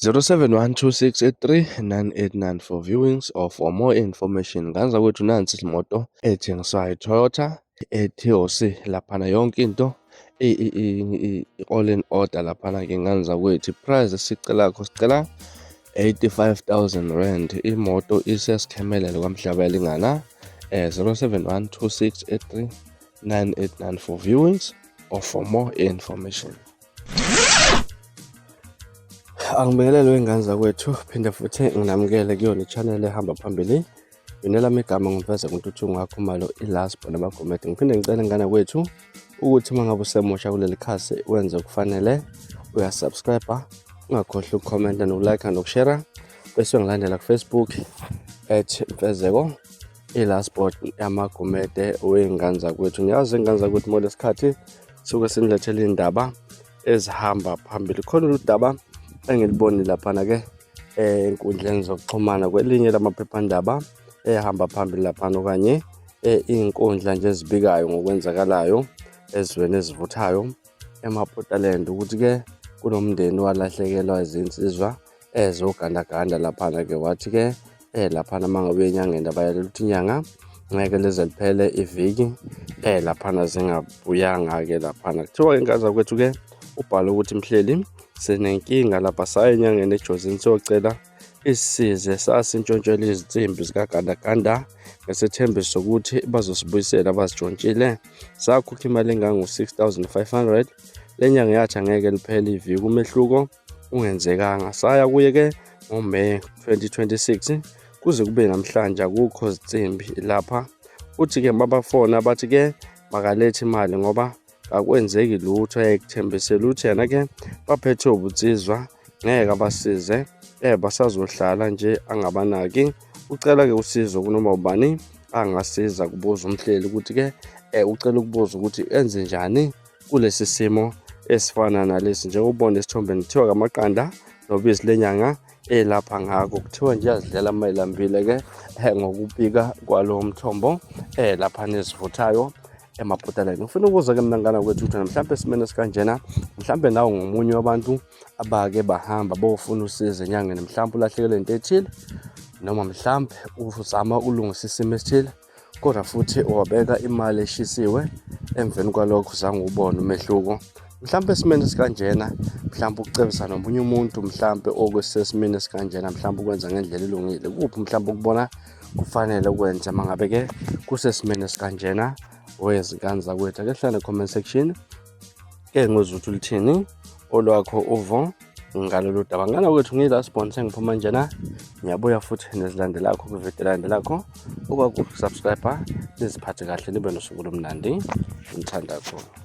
0712683989 for viewings or for more information. Nganza kwethu nansi imoto ethengiswayo iToyota eTOC laphana yonke into all in order laphana ke nganza kwethu. Price sicela 85,000 rand. Imoto isesikhemelele kwamhlaba elingana 0712683989 for viewings or for more information. Angibingelele wengane kwethu, phinde futhi nginamukele kuyona i-channel ehamba phambili. Yonelami igama ngimfeza kuNtuthu wakho malo iLasbo namaGomede. Ngiphinde ngicela ngane kwethu ukuthi uma ngabe usemusha kuleli khasi wenze okufanele, uyasubscribe, ungakhohlwa ukukhomenta nokulike nokushare, bese ngilandela kuFacebook @mfezeko iLasbo yamaGomede wengane kwethu. Ngiyazi ingane zakwethu mole isikhathi suke sinilethele indaba ezihamba phambili. Khona udaba engiliboni laphana ke enkundleni zokuxhumana kwelinye lamaphephandaba ehamba phambili laphana, okanye inkundla nje ezibikayo ngokwenzakalayo ezweni ezivuthayo eMaputoland, ukuthi ke kunomndeni walahlekelwa izinsizwa ezogandaganda laphana ke. Wathi ke laphana mangabe enyangeni abayalela ukuthi inyanga ngeke leze liphele iviki laphana zingabuyanga ke laphana. Kuthiwa inkaza kwethu ke ubhala ukuthi Mhleli sinenkinga lapha, saya enyangeni eJozini siyocela isisize, sasintshontshela izinsimbi zikagandaganda ngesethembiso sokuthi bazosibuyisela abazitshontshile. Sakhokha imali engango-6,500. Le nyanga yathi angeke liphele iviki, umehluko ungenzekanga. Saya kuye ke ngoMeyi 2026 kuze kube namhlanje akukho zinsimbi lapha. Uthi ke babafona bathi ke makalethe imali ngoba akwenzeki lutho ayekuthembisela. Uthi yena ke baphethe ubunsizwa ngeke abasize, basazohlala nje angabanaki. Ucela ke usizo kunoma ubani angasiza kubuza uMhleli ukuthi ke ucela ukubuza ukuthi enze njani kulesi simo esifana nalesi. Njengobona esithombeni kuthiwa kamaqanda nobisi lenyanga lapha ngako, kuthiwa nje yazidlela mayilambile ke ngokubika kwalo mthombo lapha nezivuthayo eMaputoland. Ngifuna ukubuza ke mina ngana kwethu ukuthi mhlawumbe esimene sikanjena, mhlawumbe nawe ngomunye wabantu abake bahamba bofuna usizo enyangeni, mhlawumbe ulahlekelwe into ethile, noma mhlawumbe uzama ukulungisa isimo esithile kodwa futhi wabeka imali eshisiwe, emveni kwalokho uzange ubone umehluko. Mhlawumbe esimene sikanjena, mhlawumbe ukucebisa nomunye umuntu mhlawumbe okwesesimene sikanjena, mhlawumbe ukwenza ngendlela elungile, kuphi mhlawumbe ukubona kufanele ukwenza mangabe ke kusesimene sikanjena wezingane zakwethu. Ake hlala comment section ke ngizwe ukuthi ulithini olwakho uvo ngalolu daba. Ngana kwethu ngiLasbo sengiphuma njena, ngiyabuya futhi nezilandelakho kwivideo elandelakho. Subscribe, niziphathe kahle, nibe nosuku lomnandi, ngithanda kakhulu.